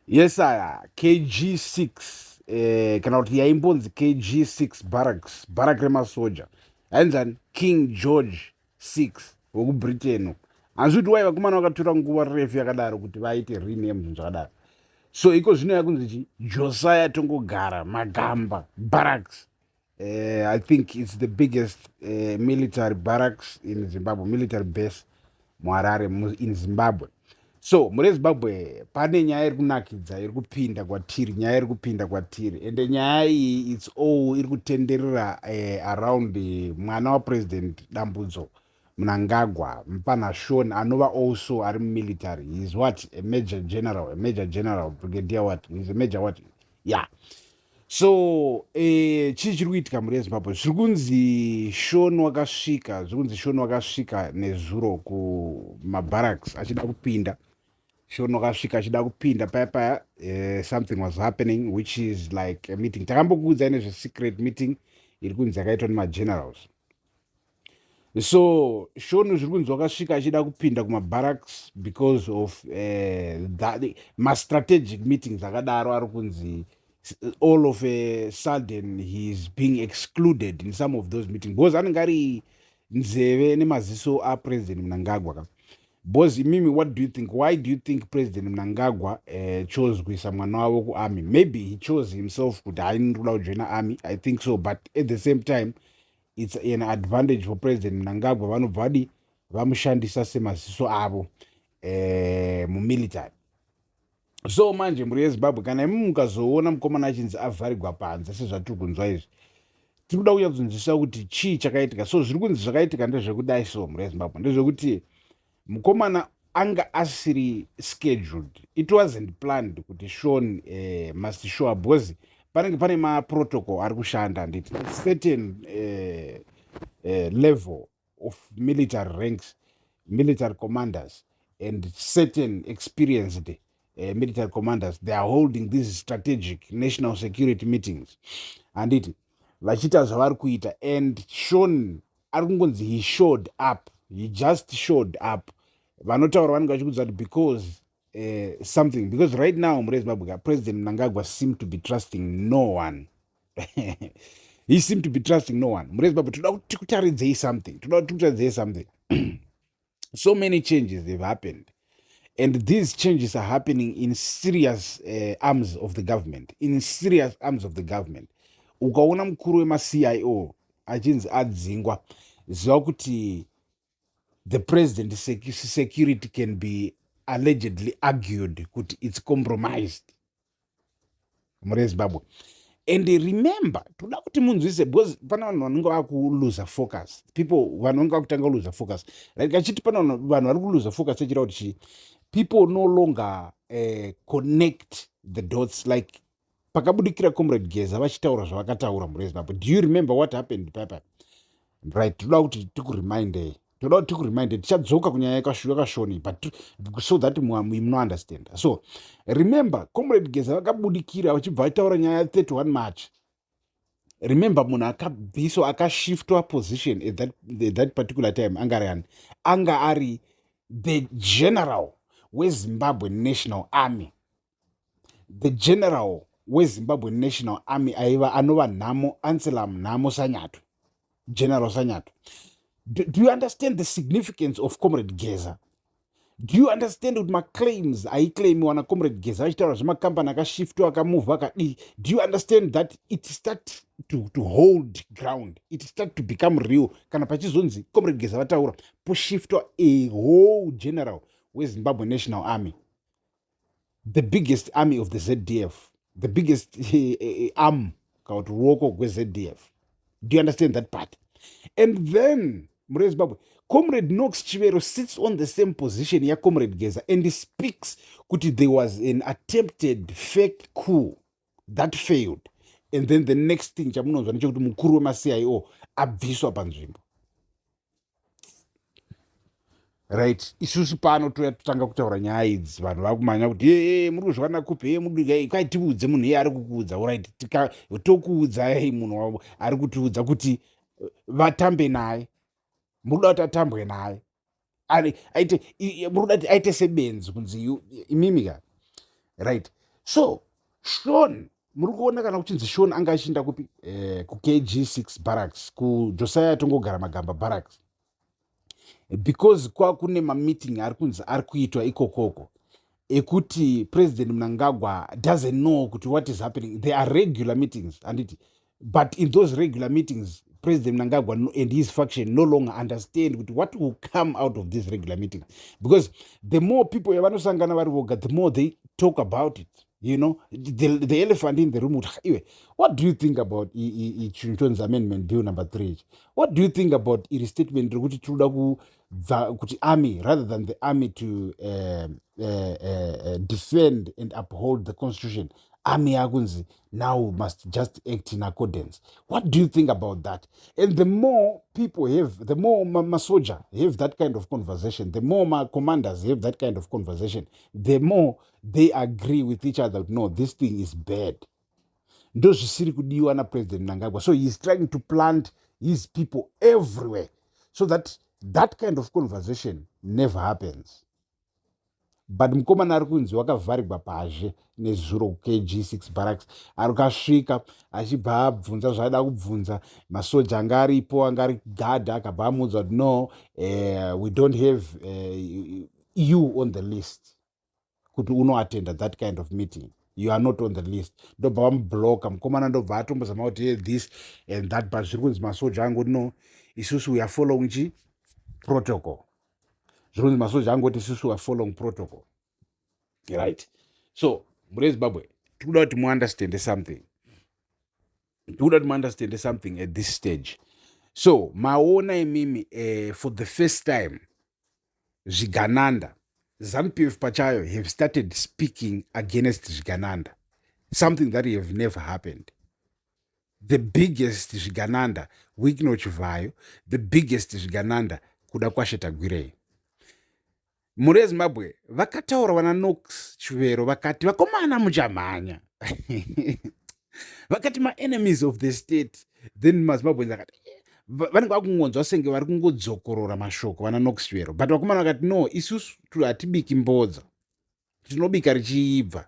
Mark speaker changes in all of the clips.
Speaker 1: Yes aya KG6 kana kuti yaimbonzi KG6 barracks, barrack remasoja ainzani King George 6 wekuBritain. Hanzi kuti wai vakomana vakatora nguva refu yakadaro kuti vaite rename zvinhu zvakadaro. So iko zvino yakunzi chi Josiah Tongogara Magamba Barracks. I think it's the biggest military barracks in Zimbabwe, military base muHarare in Zimbabwe. So mure Zimbabwe pane nyaya iri kunakidza iri kupinda kwatiri, nyaya iri kupinda kwatiri, ende nyaya iyi it's all iri kutenderera around mwana waPresident Dambudzo Mnangagwa, mupana Sean, anova also ari mumilitary. He is what? A major general, a major general, brigadier what? He is a major what? Yeah. So chii chiri kuitika mhuri yeZimbabwe? Zviri kunzi Sean wakasvika, zviri kunzi Sean wakasvika nezuro kumabarracks achida kupinda. Sean wakasvika achida kupinda paya paya, something was happening which is like a meeting. Takambokuudzai nezvesecret meeting iri kunzi yakaitwa nemagenerals. So Sean zviri kunzi wakasvika achida kupinda kumabarracks because of that mastrategic meetings akadaro ari kunzi all of a sudden he is being excluded in some of those meetings because anenge ari nzeve nemaziso aPresident Mnangagwa ka. Because imimi, what do you think? Why do you think President Mnangagwa chose kuisa mwana wavo kuarmy? Maybe he chose himself kuti haini ndikuda kujoina army, I think so, but at the same time it's an advantage for President Mnangagwa. Vanobva vadi vamushandisa semaziso avo mumilitary. So manje mhuri yeZimbabwe, kana imi mukazoona mukomana achinzi avharigwa panze sezvatiri kunzwa izvi, tiri kuda kunyatsonzwisisa kuti chii chakaitika. So zviri kunzi zvakaitika ndezvekudai. So mhuri yeZimbabwe, ndezvekuti mukomana anga asiri scheduled, it wasn't planned kuti Sean must show up because panenge pane maprotocol ari kushanda, handiti? Certain level of military ranks, military commanders and certain experienced military commanders, they are holding these strategic national security meetings, handiti? Vachiita zvavari kuita, and Sean ari kungonzi he showed up, he just showed up. Vanotaura vanenge vachikudza kuti because something, because right now mure Zimbabwe, President Mnangagwa seem to be trusting no one. He seem to be trusting no one. Mure Zimbabwe, toda kuti tikutaridzei something, toda kuti tikutaridzei something. So many changes have happened, and these changes are happening in serious arms of the government, in serious arms of the government. Ukaona mukuru wemaCIO achinzi adzingwa, ziva kuti the president security can be allegedly argued kuti it's compromised, mure Zimbabwe. And remember, toda kuti munzwise because pane vanhu vanenge vakuluza focus, people vanhu vanenge vakutanga kuluza focus, like achiti pane vanhu vari kuluza focus, echira kuti chii? People no longer connect the dots, like pakabudikira Comrade Geza vachitaura zvavakataura, mure Zimbabwe. Do you remember what happened papa? Right, toda kuti tikuremindei, toda kuti tikureminde. Tichadzoka kunyaya yakaSean, but so that munounderstand. So remember, Comrade Geza vakabudikira vachibva vataura nyaya ya31 March. Remember, munhu akabviswa, akashiftwa position at that particular time anga ari ani? Anga ari the general weZimbabwe National Army, the general weZimbabwe National Army aiva anova Nhamo Anselam Nhamo Sanyatwe, General Sanyatwe. Do you understand the significance of Comrade Geza? Do you understand kuti maclaims aiclaimiwa naComrade Geza achitaura zvemakambani akashiftwa, akamuvha, akadii? Do you understand that it start to hold ground, it start to become real kana pachizonzi Comrade Geza vataura, poshiftwa a whole general weZimbabwe National Army, the biggest army of the ZDF, the biggest arm kana kuti ruoko gweZDF? Do you understand that part? And then mure Zimbabwe, Comrade Knox Chivero sits on the same position yaComrade Geza and speaks kuti there was an attempted fake coup that failed, and then the next thing chamunonzwa ndechekuti mukuru wemaCIO abviswa panzvimbo. Right, isusu pano toya totanga kutaura nyaya idzi, vanhu vakumanya kuti ee, muri kuzviwana kupi? E muri kwai, tiudze munhu iye ari kukuudza. Right, tokuudzai munhu ari kutiudza kuti vatambe naye. Muri kuda kuti atambwe naye, aite, muri kuda kuti aite sebenzi kunzi imimi ka. Right, So Sean, muri kuona kana kuchinzi Sean anga achiinda kupi? KuKG6 barracks, kuJosiah Tongogara Magamba barracks, because kwakune mameeting ari kunzi ari kuitwa ikokoko ekuti President Mnangagwa doesn't know kuti what is happening. There are regular meetings, handiti? But in those regular meetings, President Mnangagwa and his faction no longer understand kuti what will come out of these regular meetings, because the more people yavanosangana vari voga, the more they talk about it, the elephant in the room, kuti iwe, what do you think about chinhu chonzi Amendment Bill number 3? What do you think about iri statement rekuti tinoda kuti army, rather than the army to defend and uphold the constitution, army yakunzi now must just act in accordance? What do you think about that? And the more people have, the more masoja have that kind of conversation, the more my commanders have that kind of conversation, the more they agree with each other, "No, this thing is bad." Ndo zvisiri kudiwa naPresident Mnangagwa. So he's trying to plant his people everywhere so that that kind of conversation never happens. But mukomana ari kunzi wakavharigwa pazhe nezuro kuKG6 barracks. Ari kasvika achibva abvunza zvaaida kubvunza. Masoja anga aripo, anga ari gadha, akabva amuudza kuti, "No, we don't have you on the list kuti unoattenda that kind of meeting. You are not on the list." Ndobva vamubloka mukomana. Ndobva atombozama kuti, "Hey, this and that," but zviri kunzi masoja angoti, "No, isusu we are following chi protocol." Zviri kunzi masoja angoti, "Isusu we are following protocol," right? So mure Zimbabwe, tikuda kuti muunderstande something. Tikuda kuti muunderstande something at this stage. So maona imimi, for the first time zvigananda, ZANU-PF pachayo have started speaking against zvigananda, something that have never happened. The biggest zvigananda, Wicknell Chivayo, the biggest zvigananda, Kudakwashe Tagwirei. Mhuri yeZimbabwe, vakataura vana Knox Chivero, vakati vakomana muchamhanya, vakati maenemies of the state. Then maZimbabweans akati vanenge vakungonzwa senge vari kungodzokorora mashoko vana Knox Chivero, but vakomana vakati, "No, isusu hatibiki mbodza, tinobika richiibva."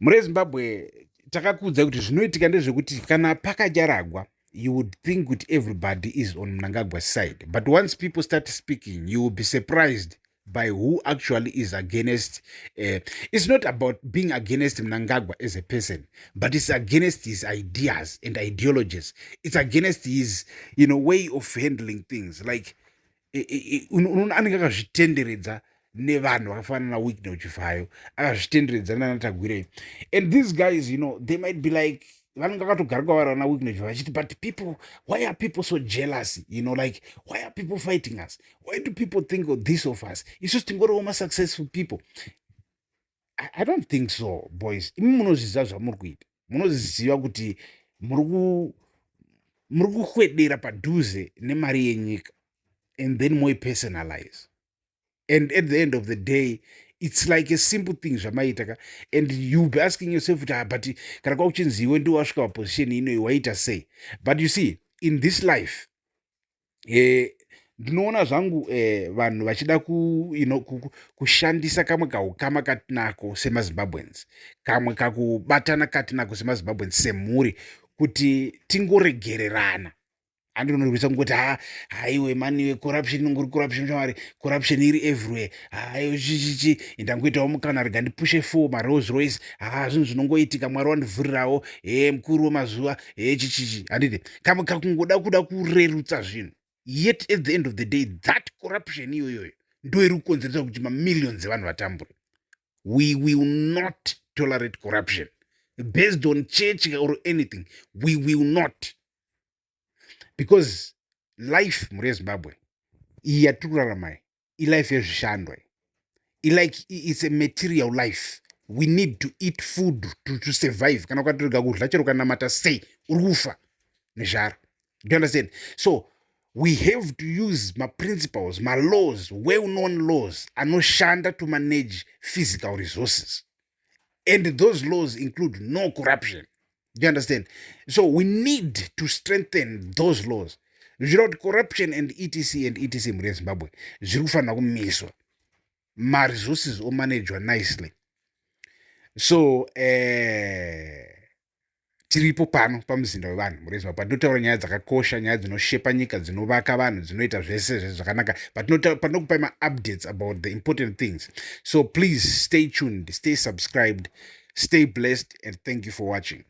Speaker 1: Mhuri yeZimbabwe, takakuudzai kuti zvinoitika ndezvekuti kana pakadyaragwa, you would think kuti everybody is on Mnangagwa's side, but once people start speaking, you will be surprised by who actually is against. It's not about being against Mnangagwa as a person, but it's against his ideas and ideologies. It's against his way of handling things. Like, unoona anenge akazvitenderedza nevanhu vakafanana naWicknell Chivayo, akazvitenderedza nanaTagwirei, and these guys, they might be like, vanenge vakatogara kwavari vana Wicknell Chivayo vachiti, "But people, why are people so jealous? Like, why are people fighting us? Why do people think of this of us? Isusu tingoriwo masuccessful people." I don't think so, boys. Imi munozviziva zvamuri kuita. Munoziva kuti muri kukwedera padhuze nemari yenyika and then moipersonalize, and at the end of the day, it's like a simple thing zvamaita ka, and you'll be asking yourself kuti, "Ah, but kana kwakuchinzi iwe ndiwe wasvika paposition inoyi, waita sei?" But you see, in this life, ndinoona zvangu vanhu vachida kushandisa kamwe kaukama katinako semaZimbabweans, kamwe kakubatana katinako semaZimbabweans, semhuri, kuti tingoregererana. Andinonorwisa kungoti, "Ha, haiwe maniwe, corruption inongori corruption shamwari, corruption iri everywhere. Haiwe, chichichi, ndangoitawo mukana, rega ndipushe four maRolls Royce. Ha, zvinhu zvinongoitika, Mwari wandivhurirawo, he mukuru wemazuva, he chichichi." Handiti kamwe kakungoda kuda kurerutsa zvinhu? Yet at the end of the day, that corruption iyoyoyo ndo iri kukonzeresa kuti mamillions evanhu vatambure. We will not tolerate corruption based on church or anything. We will not, because life, mhuri yeZimbabwe, iyi yatiri kurarama ilife yezvishandwa. Like, it's a material life. We need to eat food to survive. Kana ukatorega kudya, chero ukanamata sei, uri kufa nezhara. Do you understand? So we have to use maprinciples, malaws, well known laws anoshanda to manage physical resources, and those laws include no corruption. Do you understand? So we need to strengthen those laws, zvichireva kuti corruption and etc and etc, mhuri yeZimbabwe, zviri kufanira kumiswa. Maresources omanagwa nicely. So tiripo pano pamuzinda wevanhu murezimbabwe, patinotaura nyaya dzakakosha, nyaya dzinoshepa nyika, dzinovaka vanhu, dzinoita zvese zvese zvakanaka, patinokupai maupdates about the important things. So please stay tuned, stay subscribed, stay blessed, and thank you for watching.